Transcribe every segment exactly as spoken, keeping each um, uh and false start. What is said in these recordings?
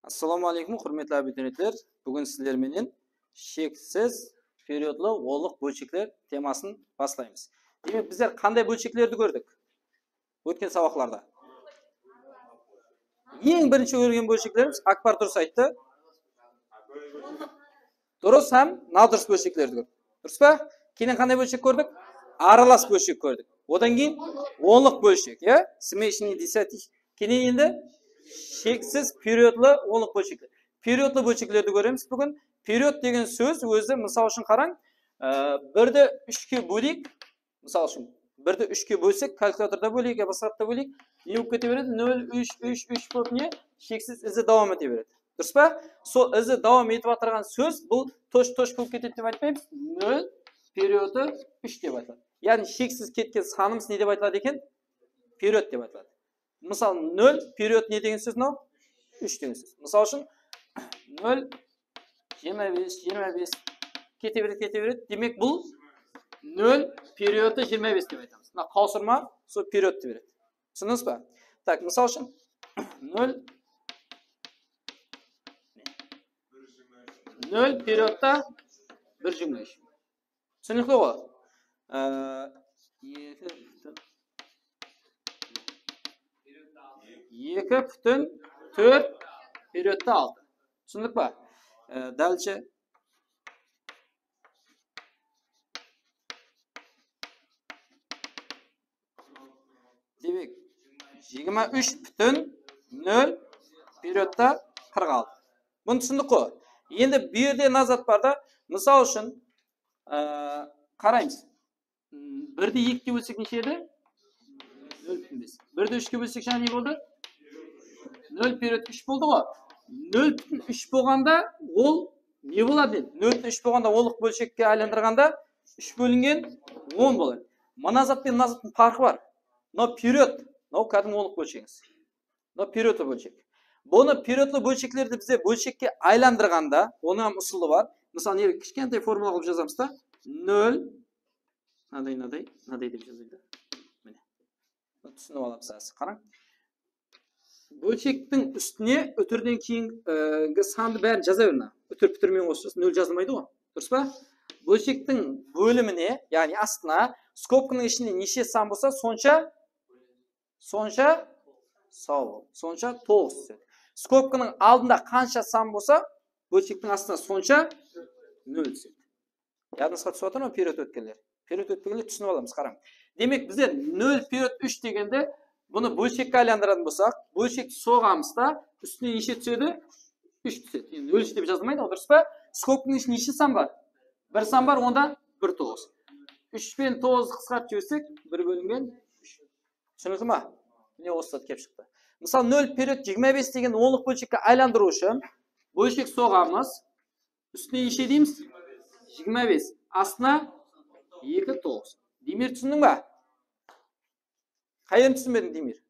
Assalawma áleykum, húrmetli abiturientler. Búgin sizler menen sheksiz periodlı onlıq bólshekler temasın baslaymız. Demek, bizler qanday bólsheklerdi kórdik ótken sabaqlarda? Eń birinshi kórgen bólsheklerimiz, Akbar durıs ayttı. Durıs hám nadurıs bólsheklerdi kórdik. Durıs pa? Keyin qanday bólshek kórdik? Aralas bólshek kórdik. Odan keyin onlıq bólshek, ya? Смешанный десятичный. Keyin endi sheksiz periodlı onlıq bólshekler. Periodlı bólsheklerdi kóremiz búgin. Period degen sóz ózi, mısal ushın qarań, e, birdi úshke bóleyik. Mısal ushın, birdi úshke bólsek, kalkulyatorda bóleyik, ya basqa zatta bóleyik, ne bolıp kete beredi? Nol, úsh, úsh, úsh bolıp ne? Sheksiz izi dawam ete beredi. Durıs pa? Sol izi dawam etip atırǵan sóz, bul tosh, tosh bolıp ketedi dep aytpaymız. Nol periodı úsh dep aytıladı. Yaǵnıy sheksiz ketken sanımız ne dep aytıladı eken? Period dep aytıladı. Mısal, nol period ne degen sóz mınaw? Úsh degen sóz. Mısal ushın, nol, jigirma bes, jigirma bes, kete beredi, kete beredi. Demek, bul nol periodı jigirma bes dep aytamız. Mına qawsırma, sol periodtı beredi. Túsindińiz ba? Tak, mısal ushın, nol, nol periodta bir jigirma úsh. Túsinikli ǵoy. Á, eki, eki pútin tórt periodta altı. Túsindik pa? Á, dálshe. Demek, jigirma úsh pútin nol periodta qırq altı. Bunı túsindik ǵoy. Endi bu jerde mına zat bar da, mısal ushın, á, qaraymız. Hmm, birdi ekige bólsek neshe edi? Nol pútin bes. Birdi úshke bólsek, jańa ne boldı? Nol period úsh boldı ǵoy. Nol pútin úsh bolǵanda ol ne boladı? Nol pútin úsh bolǵanda onlıq bólshekke aylandırǵanda úsh bólingen on boladı. Mına zat penen mına zattıń parqı bar. Mınaw period, mınaw kádimgi onlıq bólshegińiz. Mınaw periodlı bólshek. Bunı periodlı bólsheklerdi bizler bólshekke aylandırǵanda, onıń hám usılı bar. Mısalı, nege kishkentay formula qılıp jazamız da? Nol, mınaday, mınaday, mınaday dep jazaydı. Mine. Túsinip alamız házir. Qarań. Bólshektiń ústine útirden keyingi sandı bárin jaza ber mına. Útir pútirmen qosıp, nol jazılmaydı ǵoy. Durıs pa? Bólshektiń bólimine, yaǵnıy astına, skobkanıń ishinde neshe san bolsa, sonsha, sonsha, saw bol, sonsha toǵız túsedi. Skobkanıń aldında qansha san bolsa, bólshektiń astına sonsha nol túsedi. Yadıńızǵa túsip atır ma, period ótkenler? Period ótpegenler túsinip alamız, qarań. Demek, bizler nol period úsh degende, bunı bólshekke aylandıratuǵın bolsaq, bólshekti soǵamız da, ústine neshe túsedi? Úsh túsedi. Endi nol úsh dep jazılmaydı ǵoy, durıs pa? Skobkanıń ishinde neshe san bar? Bir san bar, onda bir toǵız. Úsh penen toǵızdı qısqartıp jibersek, bir bólingen úsh. Túsinikli ma? Mine, usı zat kelip shıqtı. Mısal, nol period jigirma bes degen onlıq bólshekke aylandırıw ushın bólshek soǵamız. Ústine neshe deymiz? Jigirma bes. Astına eki toǵız. Dimir, túsindiń ba? Qay jerin túsinbediń, Dimir?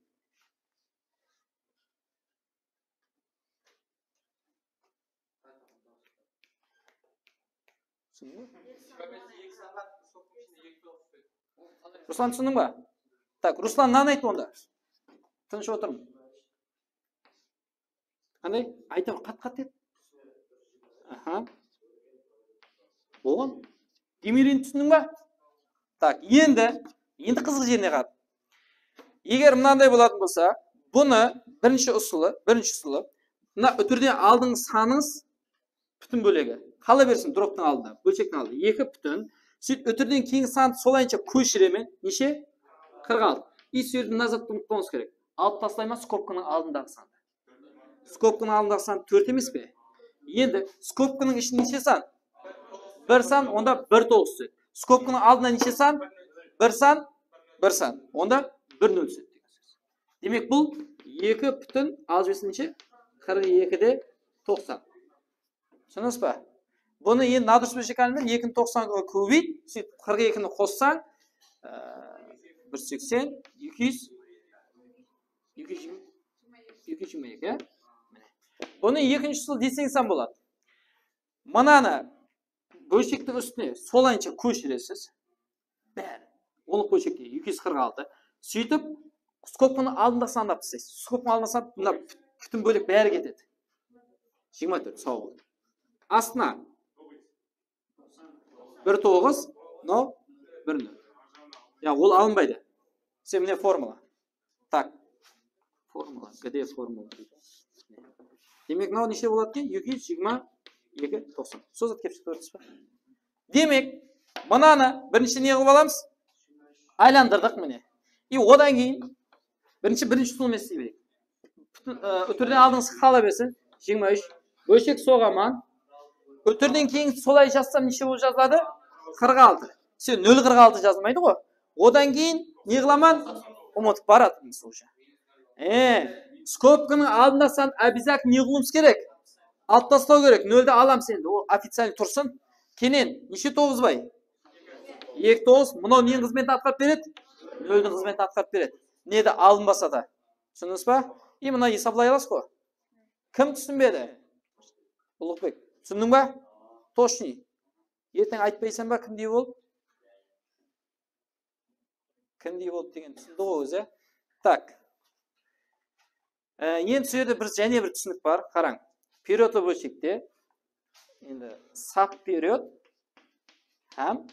Túsindiń ba? Ruslan, túsindiń ba? Tak, Ruslan, mınanı ayt onda. Tınısh otırıń. Qanday? Ayta, qat-qat et. Aha. Bolǵan. Demirin túsindiń ba? Tak, endi, endi qızıq jerine qarań. Eger mınanday bolatuǵın bolsa, bunı birinshi usılı, birinshi usılı, mına útirden aldınǵı sanıńız pútin bólegi. Qala bersin, droptıń aldında, bólshektiń aldında. Eki pútin. Sóytip, útirden keyingi sandı solayınsha kóshiremen. Neshe? Qırq altı. I sol jerden mına zattı umıtpawıńız kerek. Alıp taslayman skobkanıń aldındaǵı sandı. Skobkanıń aldındaǵı san tórt emes pe? Endi skobkanıń ishinde neshe san? Bir san, onda bir toǵız túsedi. Skobkanıń aldında neshe san? Bir san, bir san. Onda bir nol túsedi degen sóz. Demek, bul eki pútin, al jibesem neshe? Qırq eki de toqsan. Túsindińiz ba? Bunı endi nadurıs bólshekke aylandırıp, ekini toqsanǵa kóbeyt, sóytip qırq ekini qossań, e, bir seksen, eki júz, eki júz jigirma, eki júz jigirma eki, ya? Mine. Bunı ekinshi usıl deseńiz hám boladı. Mınanı bólshektiń ústine solayınsha kóshiresiz. Bári. Onlıq bólshekke eki júz qırq altı. Sóytip, skobkanıń aldında sanap taslaysız. Skobkanıń aldında sanap, mına pútin bólek bári ketedi. Jigirma tórt, saw bol. Astına bir toǵız, mınaw bir nol. Ya, ol alınbaydı. Sen mine formula. Tak. Formula, G D formula. Demek, mınaw neshe boladı eken? Eki júz jigirma eki, toqsan. Sol zat kelip shıqtı, kórdińiz ba? Demek, mınanı birinshi ne qılıp alamız? Aylandırdıq mine. I odan keyin birinshi, birinshi usılmen isley bereyik. Pútin, ı, útirden aldınǵısı qala bersin. Jigirma úsh. Bólshek soǵaman. Útirden keyin solay jazsam neshe bolıp jazıladı? Qırq altı. Sen nol qırq altı jazılmaydı ǵoy. Odan keyin ne qılaman? Umıtıp baratırmız уже. E, skobkanıń aldında san обязательно ne qılıwımız kerek? Alıp taslaw kerek. Noldi alamız endi. Ol официальный tursın. Keyin neshe toǵızbay? Eki toǵız. Mınaw neniń xızmetin atqarıp beredi? Noldiń xızmetin atqarıp beredi. Nede alınbasa da. Túsindińiz ba? I mına esaplay alasız ǵo. Kim túsinbedi? Uluǵbek. Túsindiń ba? Точный. Erteń aytpaysań ba kimdey bolıp? Kimdey bolıp degen túsindi ǵoy ózi. Tak. E, endi sol jerde bir, jáne bir túsinik bar. Qarań. Periodlı bólshekte endi sap period hám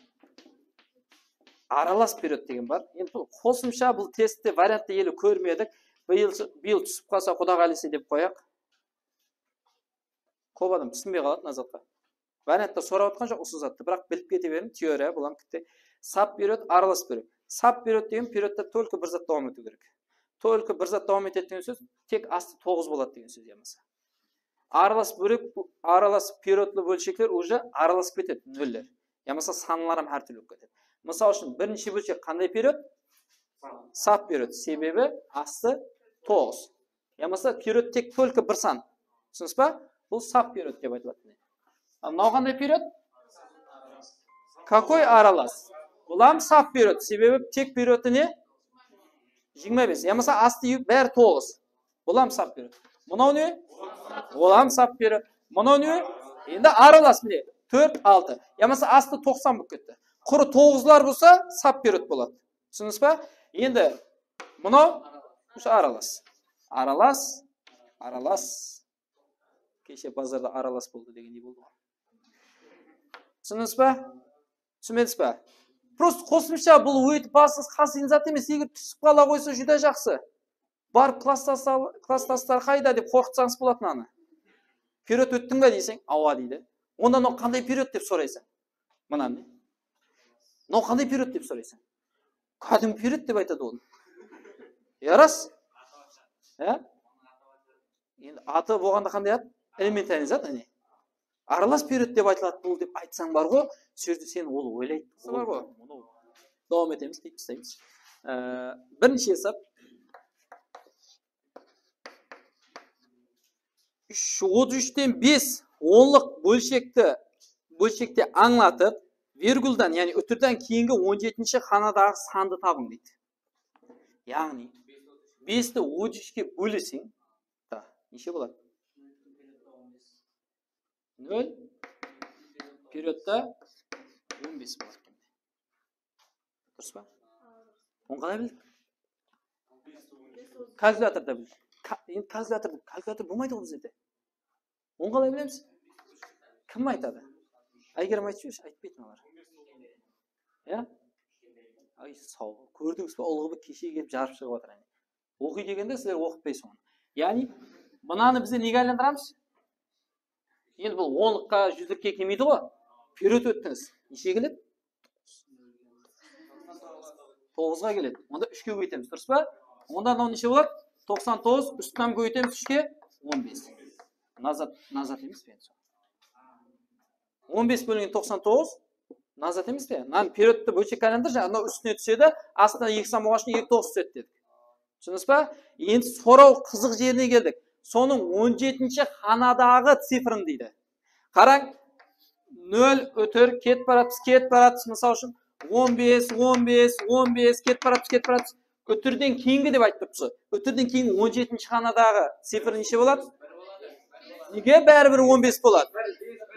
aralas period degen bar. Endi bul qosımsha, bul testte variantta ele kórmedik. Bıyıl, bıyıl túsip qalsa, Quda qálese dep qoyaq. Kóp adam túsinbey qaladı mına zatqa. Variantta sorap atqan joq usı zattı, biraq bilip kete beriń, teoriya, bul hám kitte. Sap period, aralas period. Sap period degen periodta только bir zat dawam etiw kerek. Только bir zat dawam etedi degen sóz, tek astı toǵız boladı degen sóz yamasa. Aralas bólek, aralas periodlı bólshekler уже aralasıp ketedi, noller. Yamasa sanlar hám hár túrli bolıp ketedi. Mısal ushın, birinshi bólshek qanday period? Sap period. Sebebi astı toǵız. Yamasa period tek только bir san. Túsindińiz ba? Bul sap period dep aytıladı. Al, mınaw qanday period? Какой aralas? Bul hám sap period. Sebebi tek periodı ne? Jigirma bes. Yamasa astı bári toǵız. Bul hám sap period. Mınaw ne? Bul hám sap period. Mınaw ne? Endi aralas mine. Tórt, altı. Yamasa astı toqsan bolıp ketti. Qurı toǵızlar bolsa sap period boladı. Túsindińiz ba? Endi mınaw usı aralas. Aralas, aralas. Keshe bazarda aralas boldı degendey boldı ǵoy. Túsindińiz ba? Túsinbedińiz ba? Просто qosımsha, bul óytip basıńız qasıyın zat emes, eger túsip qala qoysa júdá jaqsı. Barıp klasstaslar, klasstaslar qayda dep qorqıtsańız boladı mınanı. Period óttiń ba deyseń, awa deydi. Onda mınaw qanday period dep soraysań. Mına ne? Mınaw qanday period dep soraysań. Kádimgi period dep aytadı ol. Ya ras? Há? Endi atı bolǵanda qanday at? Элементарный zat, áne. Aralas period dep aytıladı bul dep aytsań bar ǵo, sol jerde sen ol oylaydı. Bar ǵo. Dawam etemiz, keyip isleymiz. Ee, birinshi esap. Úsh, otız úshten bes onlıq bólshekti, bólshekte ańlatıp, virguldan, yaǵnıy útirden keyingi on jetinshi xanadaǵı sandı tabıń deydi. Yaǵnıy, besti otız úshke bóleseń, ta, neshe boladı? Nol, periodta on bes boladı eken. Durıs pa? Onı qalay bildik? Kalkulyatorda bildik. Ka-, endi kalkulyator, kalkulyator bolmaydı ǵoy bizlerde. Onı qalay bilemiz? Kim aytadı? Aygerim aytıp jibershi, aytpaydı mınalar. Ya? Ay, saw. Kórdińiz be, Ullıbek keshege kelip jarıp shıǵıp atır. Oqıy degende sizler oqıtpaysız onı. Yaǵnıy, mınanı bizler nege aylandıramız? Endi bul onlıqqa, júzlikke kelmeydi ǵoy. Period óttińiz. Neshege keledi? Toǵızǵa keledi. Onda úshke kóbeytemiz, durıs pa? Onda mınaw neshe boladı? Toqsan toǵız, ústin hám kóbeytemiz úshke, on bes. Nazat, nazat emes pe endi? On bes bólingen toqsan toǵız, nazat emes pe? Mınan periodtı bólshek aylandır, jańa mınaw ústine túsedi, astına eki san bolǵan ushın eki toǵız túsedi dedik. Túsindińiz ba? Endi soraw qızıq jerine keldik. Sonıń on jetinshi xanadaǵı cifrın deydi. Qarań, nol útir, ketip baratırmız, ketip baratırmız. Mısal ushın, on bes, on bes, on bes, ketip baratırmız, ketip baratırmız. Útirden keyingi dep aytıp turıpsız. Útirden keyingi on jetinshi xanadaǵı cifr neshe boladı? Nege báribir on bes boladı?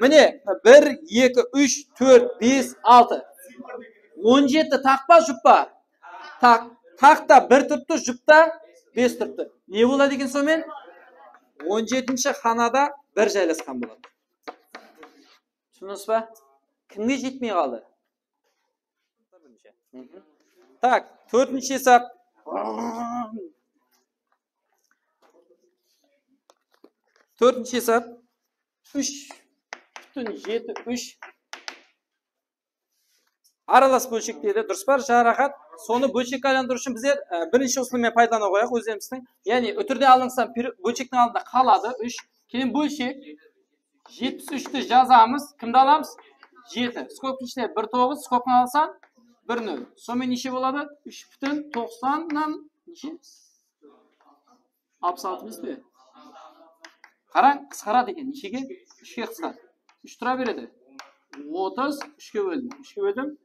Mine, bir, eki, úsh, tórt, bes, altı. On jeti taq pa, jup pa? Taq. Taqta bir turıptı, jupta bes turıptı. Ne boladı eken sonıń menen? On jetinshi xanada bir jaylasqan boladı. Túsindińiz ba? Kimge jetpey qaldı? Mhm. Tak, tórtinshi esap. Tórtinshi esap. Úsh pútin jeti úsh. Aralas bólshek deydi, durıs pa? Jaraqat. Sonı bólshekke aylandırıw ushın bizler, e, birinshi usılmen paydalanıw qoyaq ózlerimizdiń. Yaǵnıy, útirden alınsa, bólshektiń aldında qaladı úsh. Keyin bólshek. Jetpis úshti jazamız. Kimdi alamız? Jeti. Skobka ishine bir toǵız, skobkanı alsań, bir nol. Sonıń menen neshe boladı? Úsh pútin toqsannan neshe? Alpıs altı emes pe? Qarań, qısqaradı eken. Neshege? Úshke qısqaradı. Úsh tura beredi. Otız, úshke bóldim. Úshke bóldim.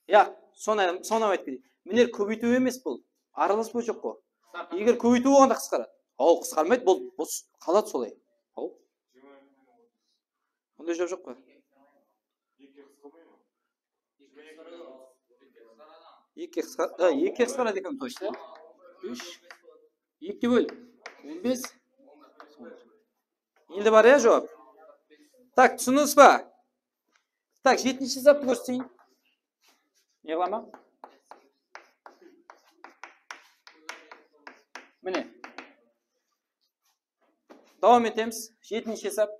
Yaq, sonı, sonı aytıp keteyik. Mine, kóbeytiw emes bul. Aralas bólshek ǵo. Eger kóbeytiw bolǵanda qısqaradı. Aw, qısqarmaydı, bul, bul qaladı solay. Aw. Bunday juwap joq pa? Ekige qısqa-, ha, ekige qısqaradı eken, точно. Úsh, ekige ból. On bes. Endi bar ya juwap. Tak, túsindińiz ba? Tak, jetinshi esaptı kórseteyin. Ne qılaman? Mine. Dawam etemiz. Jetinshi esap.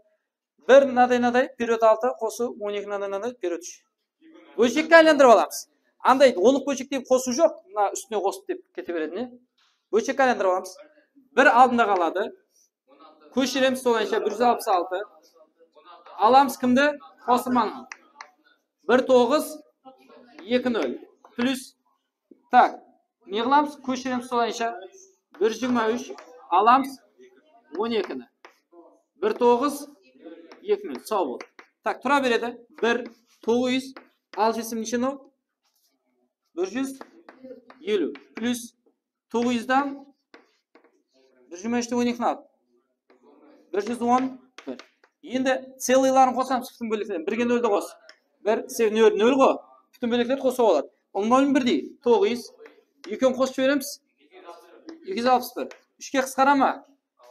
Bir mınaday, mınaday, period altı qosıw on eki mınaday, mınaday, period úsh. Bólshekke aylandırıp alamız. Anday onlıq bólshek dep qosıw joq. Mına ústine qosıp dep kete beredi, ne? Bólshekke aylandırıp alamız. Bir aldında qaladı. Kóshiremiz solayınsha bir júz alpıs altı. Alamız kimdi? Qosırmanı. Bir toǵız, eki nol. Plyus. Tak. Ne qılamız? Kóshiremiz solayınsha. Bir júz jigirma úsh. Alamız on ekini. Bir toǵız, eki nol. Saw bol. Tak, tura beredi. Bir, toǵız júz. Al jesim neshe nol? Bir júz eliw. Plyus toǵız júzden bir júz jigirma úshten on ekini al. Bir júz on bir. Endi целыйların qosamız, pútin bóleklerin. Birge noldi qos. Bir, sebebi nol, nol ǵo. Pútin bóleklerdi qosa boladı. Ulıwma bólim birdey. Toǵız. Ekewin qosıp jiberemiz. Eki júz alpıs bir. Úshke qısqara ma?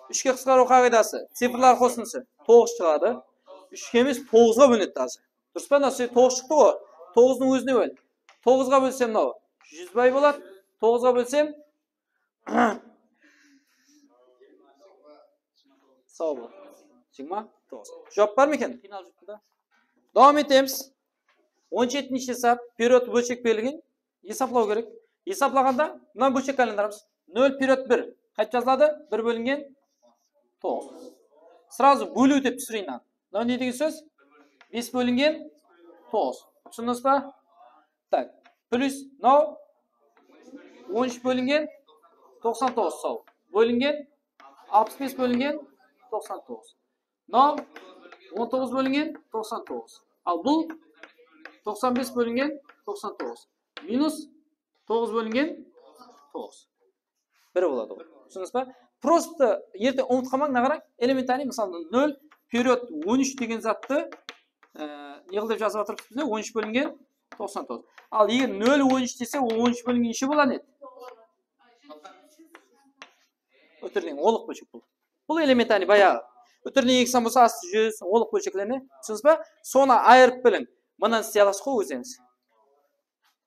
Úshke qısqarıw qaǵıydası. Cifrlar qosındısı. Toǵız shıǵadı. Úshke emes, toǵızǵa bólinedi házir. Durıs pa? Mına toǵız shıqtı ǵo. Toǵızdıń ózine ból. Toǵızǵa bólsem mınaw júz bay boladı. Toǵızǵa bólsem Saw bol. Jigirma toǵız. Juwap bar ma eken? Qıynalıp júripti da. Dawam etemiz. On jetinshi esap. Period bólshek berilgen. Esaplaw kerek. Esaplaǵanda mına bólshekke aylandıramız. Nol period bir. Qaytıp jazıladı? Bir bólingen toǵız. Srazu bóliw dep túsireyin. Mınaw ne degen sóz? Bes bólingen toǵız. Túsindińiz ba? Tak. Plyus mınaw on úsh bólingen toqsan toǵız, saw. Bólingen alpıs bes bólingen toqsan toǵız. Mınaw on toǵız bólingen toqsan toǵız. Al bul toqsan bes bólingen toqsan toǵız. Minus toǵız bólingen toǵız. Bir boladı ǵoy. Túsindińiz ba? Просто erte umıtıp qalmań, mına qarań, элементарный, mısalı, nol period on úsh degen zattı, e, ne qıl dep jazıp atırmız biz, on úsh bólingen toqsan toǵız. Al, eger nol on úsh dese, ol on úsh bólingen neshe bolar edi? Útirden onlıq bólshek bul. Bul элементарный bayaǵı. Útirden eki san bolsa, astı júz, onlıq bólsheklerine. Túsindińiz ba? Sonı ayırıp biliń. Mınanı isley alasız ǵoy ózińiz.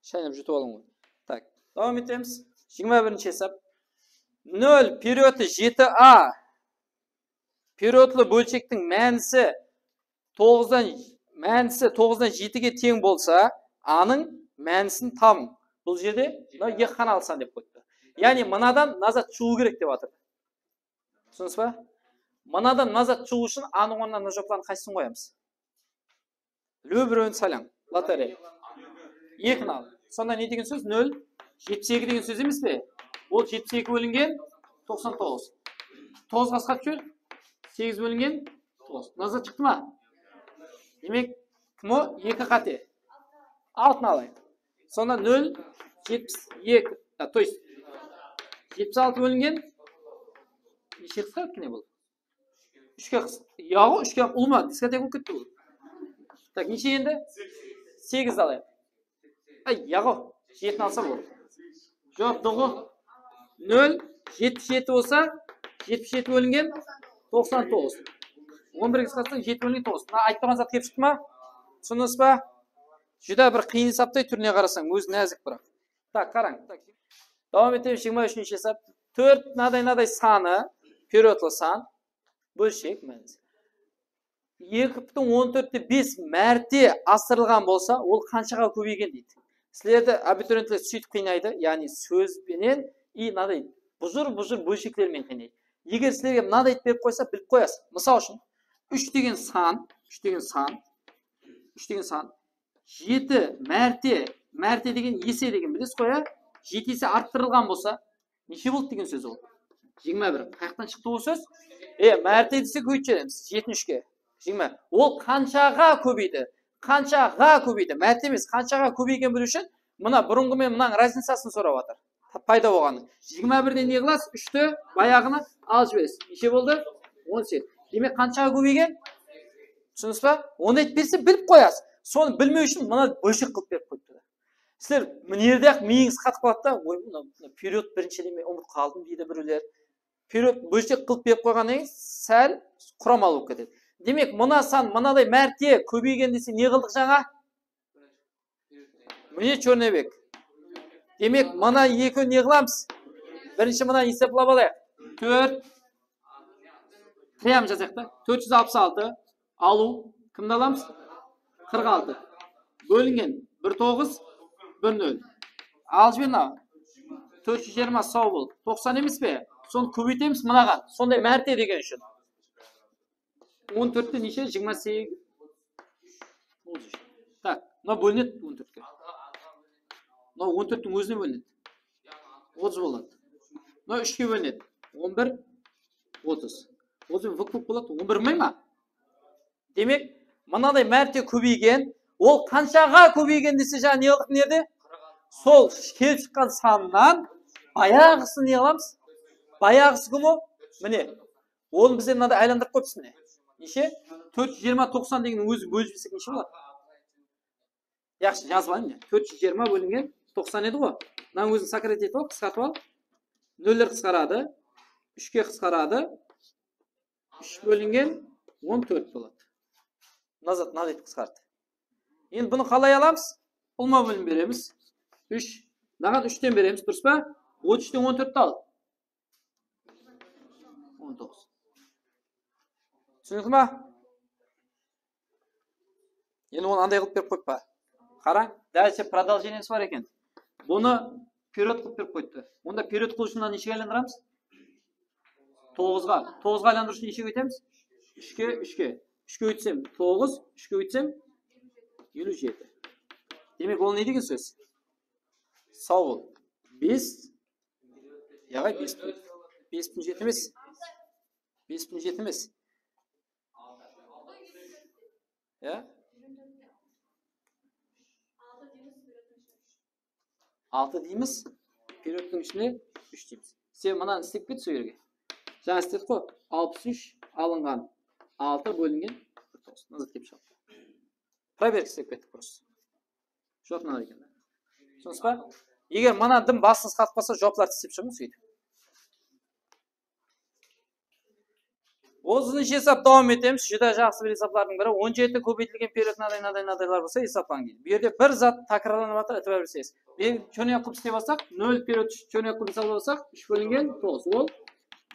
Shaynap jutıp alıń ǵoy. Tak, dawam etemiz. Jigirma birinshi esap. Nol periodtı jeti a periodlı bólshektiń mánisi toǵızdan, mánisi toǵızdan jetige teń bolsa, anıń mánisin tabıń. Bul jerde mına eki qanalı san dep qoyıptı. Yaǵnıy mınadan nazat shıǵıw kerek dep atır. Túsindińiz ba? Mınadan nazat shıǵıw ushın anıń ornına mına juwaplardıń qaysısın qoyamız? Любой birewin saylań. Lotereya. Ekini al. Sonda ne degen sóz? Nol. Jetpis eki degen sóz emes pe? Ol jetpis eki bólingen toqsan toǵız. Toǵız qısqartıp jiber. Segiz bólingen toǵız. Nazat shıqtı ma? Demek, kim o? Eki qáte. Altın alayıq. Sonda nol jetpis eki, a, то есть, jetpis altı bólingen neshe qısqardı eken bul? Úshke qıs-, yaǵo, úshke ulıwma, diskoteka bolıp ketti bul. Tak, neshe endi? Segiz alayıq. Ay, yaǵo, jetini alsa boladı. Juwap doǵı. Nol, jetpis jeti bolsa, Jetpis jeti bólingen toqsan toǵız. On birge qısqartsań, jeti bólingen toǵız. Mına aytıp turǵan zat kelip shıqtı ma? Túsindińiz ba? Júdá bir qıyın esaptay túrine qarasań, ózi názik, biraq. Tak, qarań. Dawam etemiz, jigirma úshinshi esap. Tórt mınaday, mınaday sanı, periodlı san, bólshek, mánis. Eki pútin on tórtte bes márte asırılǵan bolsa, ol qanshaǵa kóbeygen deydi. Sizlerdi abiturientler sóytip qıynaydı, yaǵnıy sóz benen, i, mınaday buzır-buzır bólshekler menen qıynaydı. Eger sizlerge mınaday etip berip qoysa, bilip qoyasız. Mısal ushın, úsh degen san, úsh degen san, úsh degen san, jeti márte, márte degen ese degen, bilesiz ǵoy, ya? Jeti ese arttırılǵan bolsa, neshe boldı degen sóz ol? Jigirma bir. Qayaqtan shıqtı ol sóz? E, márte dese, kóbeytip jiberemiz. Jetini úshke. Jigirma. Ol qanshaǵa kóbeydi? Qanshaǵa kóbeydi? Márte emes, qanshaǵa kóbeygen biliw ushın mına burınǵı menen mınanıń raznicasın sorap atır. Payda bolǵanın. Jigirma birden ne qılasız? Úshti, bayaǵını alıp jiberesiz. Neshe boldı? On segiz. Demek, qanshaǵa kóbeygen? Túsindińiz ba? Onı aytıp berse, bilip qoyasız. Sonı bilmew ushın mına bólshek qılıp berip qoyıptı. Sizler mına jerde-aq miyińiz qatıp qaladı da, "Oy, mına, mına period birinshi demey umıtıp qaldım," deydi birewler. Period bólshek qılıp berip qoyǵannan keyin sál quramalı bolıp ketedi. Demek, mına san mınaday márte kóbeygen dese, ne qıldıq jańa? Mine, chornobek. Demek, mına ekewin ne qılamız? Birinshi mına esaplap alayıq. Tórt. Прям jazayıq ta. Tórt júz alpıs altı. Alıw. Kimdi alamız? Qırq altı. Bólingen bir toǵız, bir nol. Al jiber mına. Tórt júz jigirma, saw bol. Toqsan emes pe? Sonı kóbeytemiz mınaǵan. Sonday márte degen ushın. On tórtte neshe? Jigirma segiz. Otız úsh. Tak, mına bólinedi on tórtke. Mına on tórttiń ózine bólinedi. Otız boladı. Mına úshke bólinedi. On bir, otız. Otız benen vık-vık boladı. On bir bolmay ma? Demek, mınaday márte kóbeygen. Ol qanshaǵa kóbeygen dese, jańa ne qıldıq mına jerde? Sol kelip shıqqan sannan bayaǵısın ne qılamız? Bayaǵısı kim o? Mine. Onı bizler mınaday aylandırıp qoyıppız mine. Neshe? Tórt júz jigirma, toqsan degenin ózin bólip jibersek neshe boladı? Yaqshı, jazıp alayın mine. Tórt júz jigirma bólingen toqsan edi ǵoy. Mınanıń ózin sokrat etip al, qısqartıp al. Noller qısqaradı. Úshke qısqaradı. Úsh bólingen on tórt boladı. Mına zat mınaday etip qısqardı. Endi bunı qalay alamız? Ulıwma bólim beremiz. Úsh. Mınaǵan úshten beremiz, durıs pa? Otız úshten on tórtti al. On toǵız. Túsinikli ma? Endi onı anday qılıp berip qoyıp pa? Qarań, dálshe продолжениesi bar eken. Bunı period qılıp berip qoyıptı. Onda period qılıw ushın neshege aylandıramız? Toǵızǵa. Toǵızǵa aylandırıw ushın neshege ótemiz? Úshke, úshke. Úshke ótsem toǵız, úshke ótsem eliw jeti. Demek, ol ne degen sóz? Saw bol. Bes. Yaǵay, bes pútin, bes pútin jeti emes. Bes pútin jeti emes. Ya? Altı deymiz, periodtıń ishine úsh deymiz. Sen mınanı islep ket sol jerge. Jańa isledik ǵoy. Alpıs úsh alınǵan altı bólingen bir toǵız. Mına zat kelip shıǵıptı. Проверка islep kettik просто. Счёт mınaday eken. Túsindińiz ba? Eger mına dım basıńız qatıp qalsa, juwaplardı islep shıǵıń, sóytip. Otızınshı esap, dawam etemiz. Júdá jaqsı bir esaplardıń biri. On jeti kóbeytilgen period mınaday, mınaday, mınadaylar bolsa, esaplań deydi. Bu jerde bir zat tákirarlanıp atır, itibar berseńiz. Men chernyak qılıp islep alsaq, nol period chernyak qılıp esaplap alsaq, úsh bólingen toǵız, ol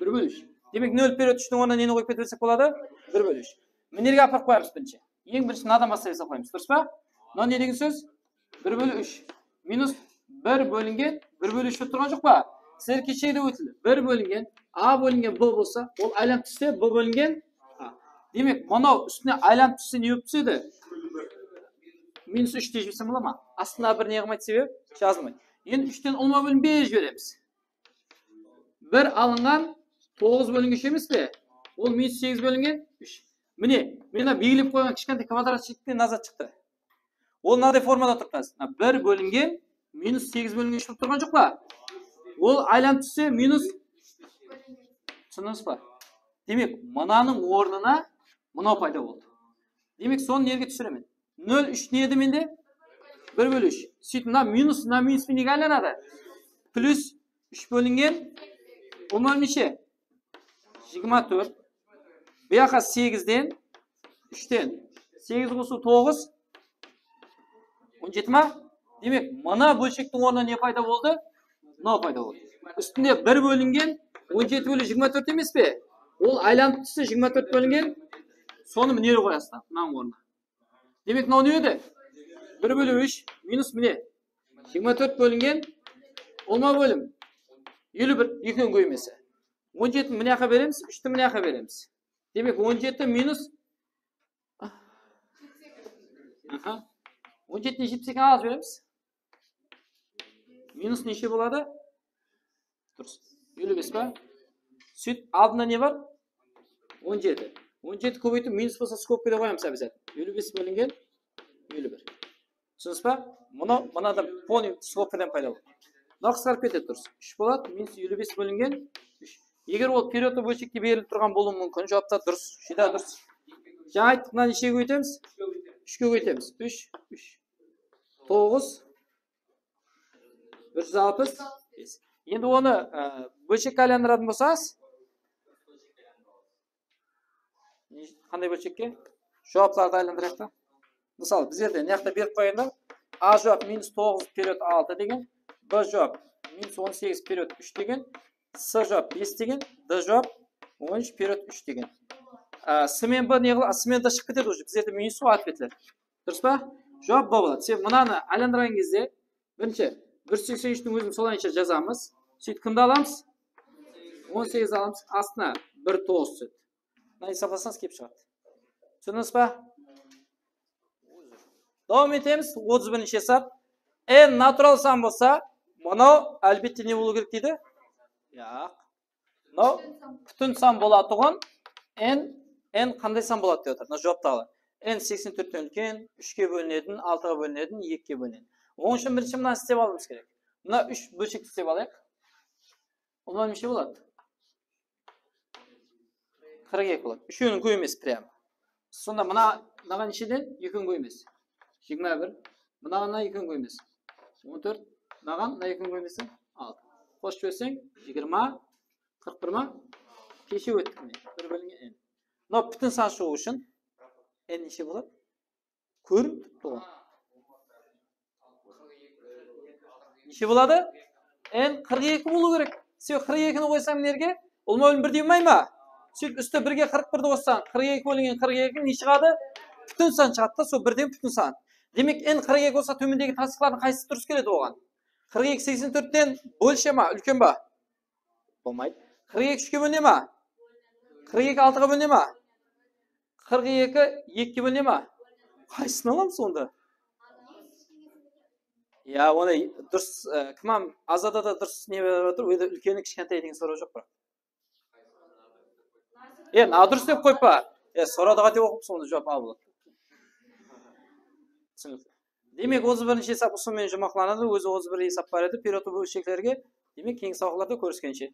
bir bóliw úsh. Demek, nol period úshtiń ornına neni qoyıp kete bersek boladı? Bir bóliw úsh. Mınerge aparıp qoyamız birinshi. Eń birinshi mınadan baslap esaplaymız, durıs pa? Mına ne degen sóz? Bir bóliw úsh. Minus bir bólingen bir bóliw úsh bolıp turǵan joq pa? Sizler keshegide ótildi. Bir bólingen A bólingen B bolsa, ol aylanıp tússe, B bólingen A. Demek, mınaw ústine aylanıp tússe ne bolıp túsedi? Minus úsh dep jibersem bola ma? Astında bir ne qılmaydı, sebebi jazılmaydı. Endi úshten ulıwma bólim berip jiberemiz. Bir alınǵan toǵız bólingen úsh emes pe? Ol minus segiz bólingen úsh. Mine, men mına belgilep qoyǵan kishkentay kvadratshikten nazar shıqtı. Ol mınaday formada turıptı. Mına bir bólingen minus segiz bólingen úsh bolıp turǵan joq pa? Ol aylanıp tússe minus. Túsindińiz ba? Demek, mınanıń ornına mınaw payda boldı. Demek, sonı nerge túsiremen? Nol úsh ne edi mende? Bir bóliw úsh. Sóytip, mına minus, mına minus penen nege aylanadı? Plyus úsh bólingen ulıwma neshe? Jigirma tórt. Bu jaqqa segizden, úshten. Segiz qosıw toǵız. On jeti ma? Demek, mına bólshektiń ornına ne payda boldı? Mınaw payda boldı. Ústinde bir bólingen on jeti bóliw jigirma tórt emes pe? Ol aylanıp tússe jigirma tórt bólingen, sonı mine qoyasız, mınanıń ornına. Demek, mınaw ne edi? Bir bóliw úsh minus mine. Jigirma tórt bólingen on ma bólim? Eliw bir, ekiniń kóbeymesi. On jetini mına jaqqa beremiz, úshti mına jaqqa beremiz. Demek, on jeti minus, aha. On jetini jetpis ekige alıp jiberemiz. Minus neshe boladı? Durıs. Eliw bes pa? Sóytip, aldında ne bar? On jeti. On jeti kóbeytip, minus bolsa, skobkada qoyamız обязательно. Eliw bes bólingen eliw bir. Túsindińiz ba? Bunı, mınadan polnıy skobkadan payda boldı. Mına qısqarıp ketedi, durıs. Úsh boladı, minus eliw bes bólingen úsh. Eger ol periodlı bólshekte berilip turǵan bolıwı múmkin, juwapta durıs, júdá durıs. Jańa ayttıq, mına neshege kóbeytemiz? Úshke kóbeytemiz. Úsh, úsh. Toǵız, bir júz alpıs bes. Endi onı, e, bólshekke aylandıratuǵın bolsańız, qanday bólshekke? Juwaplardı aylandırayıq ta. Mısalı, bizlerde mına jaqta berip qoyǵanda, A juwap minus toǵız period altı degen, B juwap minus on segiz period úsh degen, C juwap bes degen, D juwap on úsh period úsh degen. A, C men B ne qıla-, C men D shıǵıp ketedi уже. Bizlerde minus ǵoy, otvetler. Durıs pa? Juwap B boladı. Sen mınanı aylandırǵan gezde, birinshi, bir júz seksen úshtiń ózin solayınsha jazamız. Sóytip kimdi alamız? On segiz alamız. Astına bir toǵız túsedi. Mına esaplasańız kelip shıǵadı. Túsindińiz ba? Dawam etemiz. Otız birinshi esap. N natural san bolsa, mınaw, álbette, ne bolıw kerek deydi? Yaq. Mınaw pútin san bolatuǵın n, n qanday san boladı dep atır. Mına juwaptaǵılar. N seksen tórtten úlken, úshke bólinedi, altıǵa bólinedi, ekige bólinedi. Onıń ushın birinshi mınanı islep alıwımız kerek. Mına úsh bólshekti islep alayıq. Ulıwma neshe boladı? Qırq eki boladı. Úshewiniń kóbeymesi прям. Sonda mına, mınaǵan nesheden? Ekiniń kóbeymesi. Jigirma bir. Mınaǵan ekiniń kóbeymesi. On tórt. Mınaǵan, mına ekiniń kóbeymesi. Altı. Qosıp jiberseń, jigirma, qırq bir ma? Keshe óttik mine. Bir bólingen n. Mına pútin san shıǵıw ushın n neshe boladı? Kórinip turıptı ǵoy. Neshe boladı? N qırq eki bolıw kerek. Sen qırq ekini qoysań mına jerge, ulıwma bólim birdey bolmay ma? Sóytip, ústi birge qırq birdi qossań, qırq eki bólingen qırq eki ne shıǵadı? Pútin san shıǵadı da, sol birden pútin san. Demek, n qırq eki bolsa, tómendegi tastıyıqlardıń qaysısı durıs keledi oǵan? Qırq eki seksen tórtten bólshe ma, úlken ba? Bolmaydı. Qırq eki úshke bóline ma? Qırq eki altıǵa bóline ma? Qırq eki ekige bóline ma? Qaysısın alamız onda? Ya, onı durıs, e, kim ham Azada da durıs ne berip atır, o jerde úlkeni kishkentay degen soraw joq, biraq. E, nadurıs dep qoyıp pa? E, sorawdı qáte oqıpsız, onda juwap A boladı. Túsinikli. Demek, otız birinshi esap usınıń menen juwmaqlanadı, ózi otız bir esap bar edi, periodlı bólsheklerge. Demek, keyingi sabaqlarda kóriskenshe.